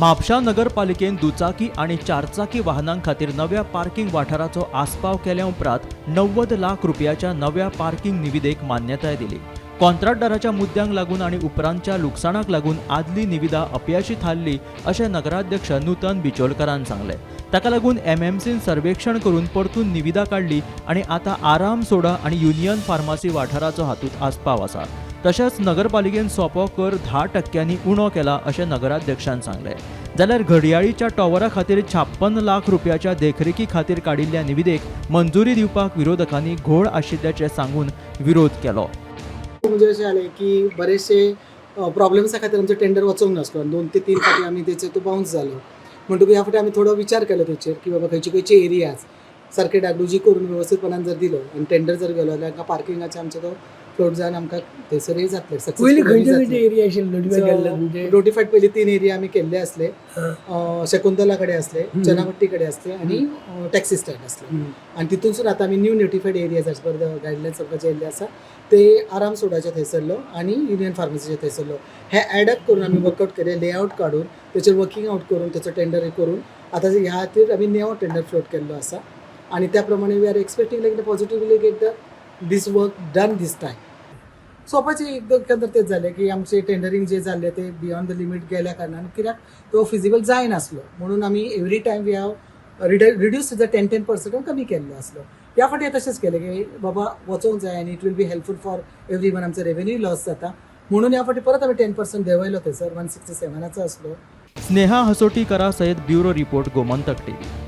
म्हापशा नगरपालिकेन दुचाकी आनी चारचाकी वाहनां खातीर नव्या पार्किंग वाठाराचो आस्पाव केल्या उपरांत 90 लाख रुपयाच्या नव्या पार्किंग निविदेक मान्यताय दिली. कॉन्त्राटदाराच्या मुद्द्यांक लागून आनी उपरांतच्या लुकसाणाक लागून आदली निविदा अपयशी थारली, अशें नगराध्यक्ष नूतन बिचोलकरान सांगलें. ताका लागून एमएमसीन सर्वेक्षण करून परतून निविदा काडली आनी आतां आराम सोडा आनी युनियन फार्मासी वाठाराचो हातूंत आस्पाव आसा. तशेंच नगरपालिकेन सोपो कर 10 टक्क्यांनी उणो केला, अशें नगराध्यक्षान सांगलें. जाल्यार घडयाळीच्या टॉवरा खातीर 56 लाख रुपयाच्या देखरेखी खातीर काडिल्ल्या निविदेक मंजुरी दिवपाक विरोधकांनी घोळ आशिल्ल्याचें सांगून विरोध केलो. म्हणजे अशें जालें की बरेचशे प्रॉब्लेम्सा खातीर आमचो टेंडर वचोंक नासलो आनी दोन ते तीन फावटी आमी तेचेर तो बाउन्स जालो. म्हणटकूच ह्या फावटी आमी थोडो विचार केलो तेचेर की बाबा, खंयचे खंयचे एरियाज सारके डागडुजी करून वेवस्थीतपणान जर दिलो आनी टेंडर जर गेलो जाल्यार आमकां पार्किंगाचे आमचो तो फ्लोट जावन आमकां थंयसरय जातलें. पयलीं खंयचे खंयचे सक्सेसफूल. एरिया आशिल्ले नोटिफाय केल्ले तुमचे? नोटिफायड पयली तीन एरिया आमी केल्ले आसले. शकुंतला कडेन आसले, चनापट्टी कडेन आसले आनी टॅक्सी स्टँड आसले. आनी तितूनसून आतां आमी new notified areas as per the guidelines आमकां जे येयल्ले आसा, ते आराम सोडाच्या थंयसरलो आनी युनियन फार्मसीच्या थंयसरलो, हे एडअप करून आमी वर्कआउट केले. लेआउट काडून तेचेर वर्किंग आउट करून तेचो टेंडर हे करून आतां ह्या खातीर आमी नवो टेंडर फ्लोट केल्लो आसा आनी त्या प्रमाणे we are expecting like the positively get the this work done this time. सोपाचे एकदम तेच जालें की आमचे टेंडरींग जे जाल्लें ते बियॉन्ड the limit गेल्या कारणान, कित्याक तो फिजिबल जायनासलो म्हणून आमी every time we have reduce the 10-10% कमी केल्लो आसलो. ह्या फावटी तशेंच केलें की बाबा, वचोंक जाय आनी it will be helpful for everyone, आमचो रेवेन्यू लॉस जाता म्हणून ह्या फावटी परत आमी 10% देंवयलो. थंयसर 167 आसलो. स्नेहा हसोटीकरा सयत ब्युरो रिपोर्ट, गोमंतक टीव्ही.